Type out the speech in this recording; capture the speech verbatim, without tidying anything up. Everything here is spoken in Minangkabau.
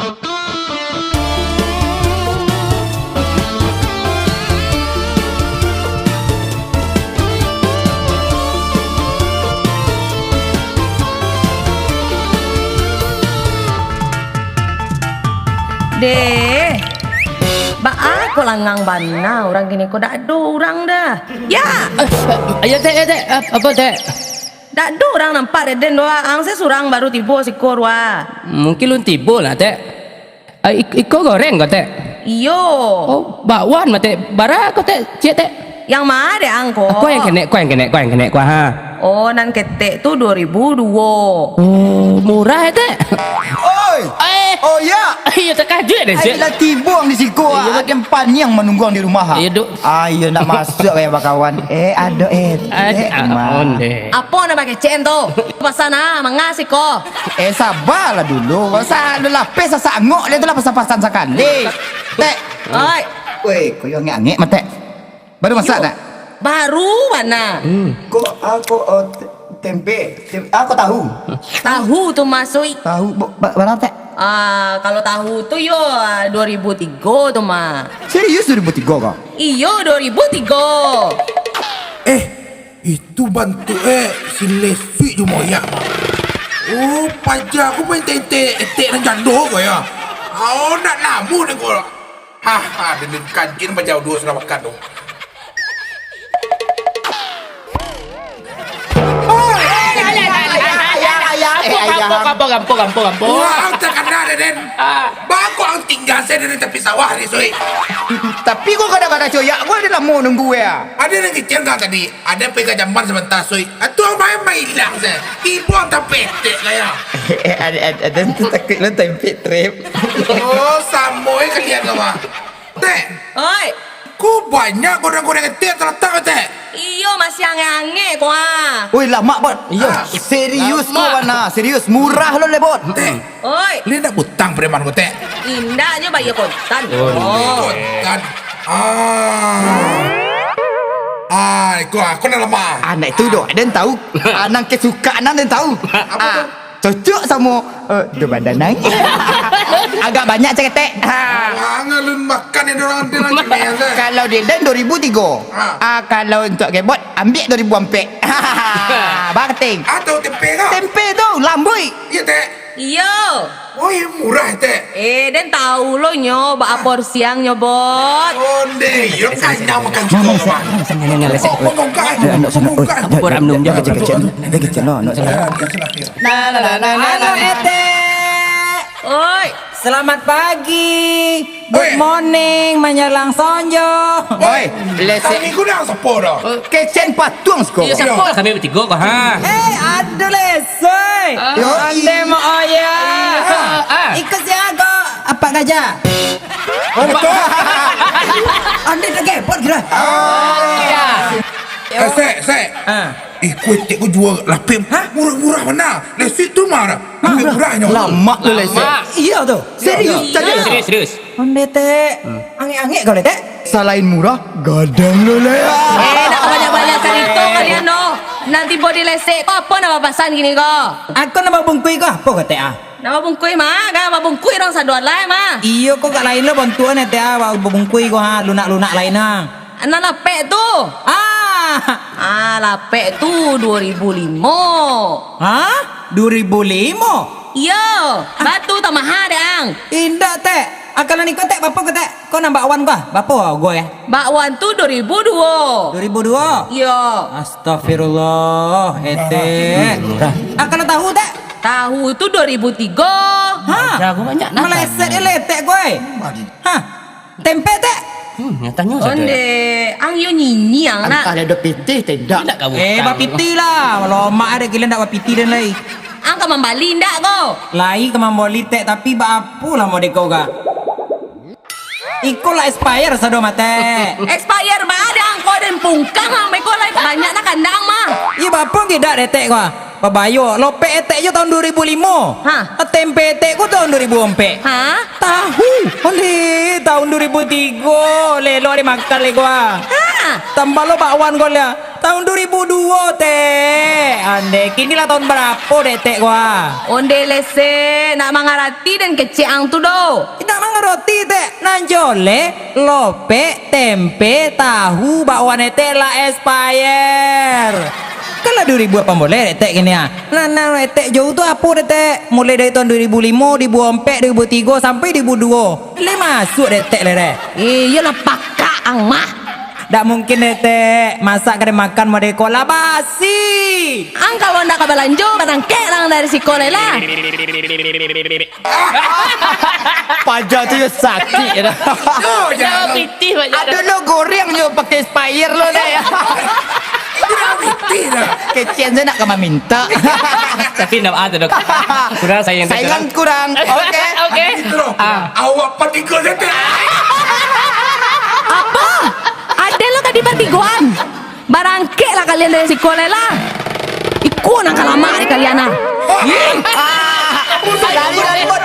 Deh, baa kok langang bana urang kini ko, dak ado urang doh. Ya! Eh, eh, iyo, Tek, iyo, Tek. Ap-, apo, Tek? Dak ado urang nampak dek den doh, ang se surang baru tibo siko, Rua. Mungkin lun tibo lah, Tek. Eh, ik-, iko goreng ko, Tek? Iyo. Oh, bakwan mah, Tek. Bara ko, Tek? Ciek, Tek. Yang ma dek ang ko? Ko yang kenek, ko yang kenek, ko yang kenek, ko, ha. Oh, nan ketek tu duo ribu duo. Oh, murah, eh, Tek? Oi! Eh! Oh, ya! Iyo, takajuik den, Ai, Tek. Lah tibo ang di siko, Iyo, ah. Aden paniang manunggu ang di rumah, ah. Iyo, Duk. Ayo, nak masuk kayak bakawan. Eh, ado, eh. Aduh, Tek, ah, mah. Onde. Apo nan bakecek tu? Pasan ah, manga siko. Eh, sabalah dulu. Masa ado lapeh sasak angok, dia tu lah pasan-pasan sakali. Tek. Oi. Weh, koyo angek-angek mah, Tek. Baru masak, Tek? Baru bana. Hmm. Kok, ah, kok, oh, te-, tempe? Tem-, ah, kok tahu? Tahu tu masuk. Tahu, bo-, ba-, bara, Tek? Ah, kalau tahu tu yo, ah, duo ribu tigo tu mah. Serius duo ribu tigo ko? Iyo, duo ribu tigo. Eh, itu bantuak, eh, si Lesik jo Moyak, mah. Oh, paja aku main tente etek nan jando ko ya. Oh, nak namu ni ko. Haha, dinding kancing paja duo sudah makan tu. Ayah, ayah, ayah, ayah, ayah, ayah. Ampun, ampun, ampun, ampun, ampun. Wah, takana deh, Den. Ah. Bako ang tingga se dari tapi sawah ni, Soi. Tapi ko kadang-kadang coyak ko ado lamo nunggu ya. Ado nan kicil ka tadi? Ado pega jamban sabanta, Soi. Atu ang main mailang se. Tibo ang tapetek kaya. Eh, ado, ado, ado tu takuik lo tempek trip. Oh, samo eh kalian tu, Mak. Tek. Oi. Ko banyak goreng-goreng etek talatak, Tek? Iyo, masih angek-angek ko, ah. Oi, lamak, Bot. Iyo. Ah. Serius ko, lamak. Bana, serius. Murah lo le, Bot. Tek. Oi. Li ndak butang preman ko, Tek? Indak, nyo bayar kontan. Oh. Kontan. Ah. Ah, iko aku nak lamah. Anak itu doh, den tahu. Anak kesukaan den tahu. Apa tu? Cocok samo, eh, duo badan ai. Agak banyak ceketek. Ha. Wah, ngalun makan ni dorang nanti lagi ni, ya, Zai? Kalau di den duo ribu tigo. Ha. Ah, kalau untuk kebot, ambiak duo ribu ampek. Barting. Atau tempe kah? Tempe tu, lambuik. Iya, Tek. Iyo. Oh, iyo murah, Tek. Eh, den tahu lo nyo, baa porsi ang nyo, Bot. Onde, iyo kanyang makan siko mah. Kok bongkar? Apo, apo, apo, apo. Nah, nah, nah, nah, nah, nah. Halo, Etek. Oi. Selamat pagi. Good morning, manyalang sonjo. Oi, lesek. Kami gudang sapo dah? Kecen patuang siko. Iyo, sapo lah kami batigo ko, ha? Eh, aduh, lesek. Ah. Yo, ande i- mo oya. Ah. Iko sia ko? Apak Gajah. Oh, betul. Ande tegepot kira. Ah. Eh, sek, sek. Ah. Iko etek ko jua lapeh. Hah? Murah-murah bana. Lesek tu mah. Murah-murahnyo. Lamak tu lesek. Lamak. Iyo tu. Serius, iyo. Serius, serius. Onde, Tek. Hmm. Angek-angek kau, Tek. Salain murah, gadang lo, Lek. Eh, nak banyak-banyak carito kalian doh. Nan tibo di lesek ko, apo nan bapasan kini ko? Ako nan babungkuih ko, apo ko, Tek, ah? Nan babungkuih mah, kan babungkuih urang sado lai mah. Iyo ko, agak lain lo bantuan, Tek, ah, babungkuih ko, ha, lunak-lunak lain, ah. Nan lapek tu. Ah. Ah, lapek tu duo ribu limo. Hah? Duo ribu limo? Iyo, batu tamaha dek ang. Indak, Tek. Ah, kalau niko, Tek, bapo ko, Tek? Ko nan bakwan ko, bapo hargo, eh? Bakwan tu duo ribu duo. Duo ribu duo? Iyo. Astagfirullah, Etek. Ah, kalau tahu, Tek? Tahu tu duo ribu tigo. Hah? Maleset je lah Etek ko, eh. Hah? Tempe, Tek? Hmm, nyo tanyo sajo. Onde, ang yo nyinyia ang nak. Antah lah ado pitih, Tek, indak. Indak ka bukang. Eh, bapitih lah. Lomak ado gilo ndak bapitih den lai. Ang ka mambali indak ko? Lai ka mambali, Tek, tapi baapo lah model ko ka? Iko lah expire sado mah, Tek. Expire baa dek ang ko, den pungkang ang beko lai banyak nak kandang mah. Iyo, baapo ang idak dek Tek ko? Babayo, lopek etek jo tahun duo ribu limo. Ha. Tempe etek ko tahun duo ribu ampek. Ha? Tahu, ondeh, tahun duo ribu tigo, lelo dek makan lai ko, ah. Ha. Tambah lo bakwan ko lai. Tahun duo ribu duo, Tek. Ande, kini lah tahun barapo dek Tek ko, ah? Onde lese, nak mangarati den kecek ang tu doh. Indak mangarati, Tek. Nan joleh, lopek, tempe, tahu, bakwan Etek lah expire. Kan lah duo ribu apan boleh dek Tek kini, ah. Nah, nah, Etek jauah tu apo dek Tek? Mulai dari tahun duo ribu limo, duo ribu ampek, duo ribu tigo, sampai duo ribu duo. Lai masuak dek Tek lai, deh. Eh, iyolah pakak ang mah. Dak mungkin dek Tek, masak ka dimakan model ko lah basi. Ang kalau ndak ka balanjo, barangkek lah dari siko lai lah. Paja tu yo sakik dah. Yo, yo, jangan. Pitih, Pak. Ado lo goreng yo pakai expire lo deh. Itu dah pitih dah. Kecen sajo nak ka maminta. Tapi ndak ado, Dok. Kurang saingan, Dok. Saingan kurang. Oke. Oke. Itu loh. Ah. Awak patigo sajo. Apo? Ado lo tadi patigoan. Barangkek lah kalian dari siko lai lah. Iko nan ka lamak dek kalian ah. Lari, lari, Bot.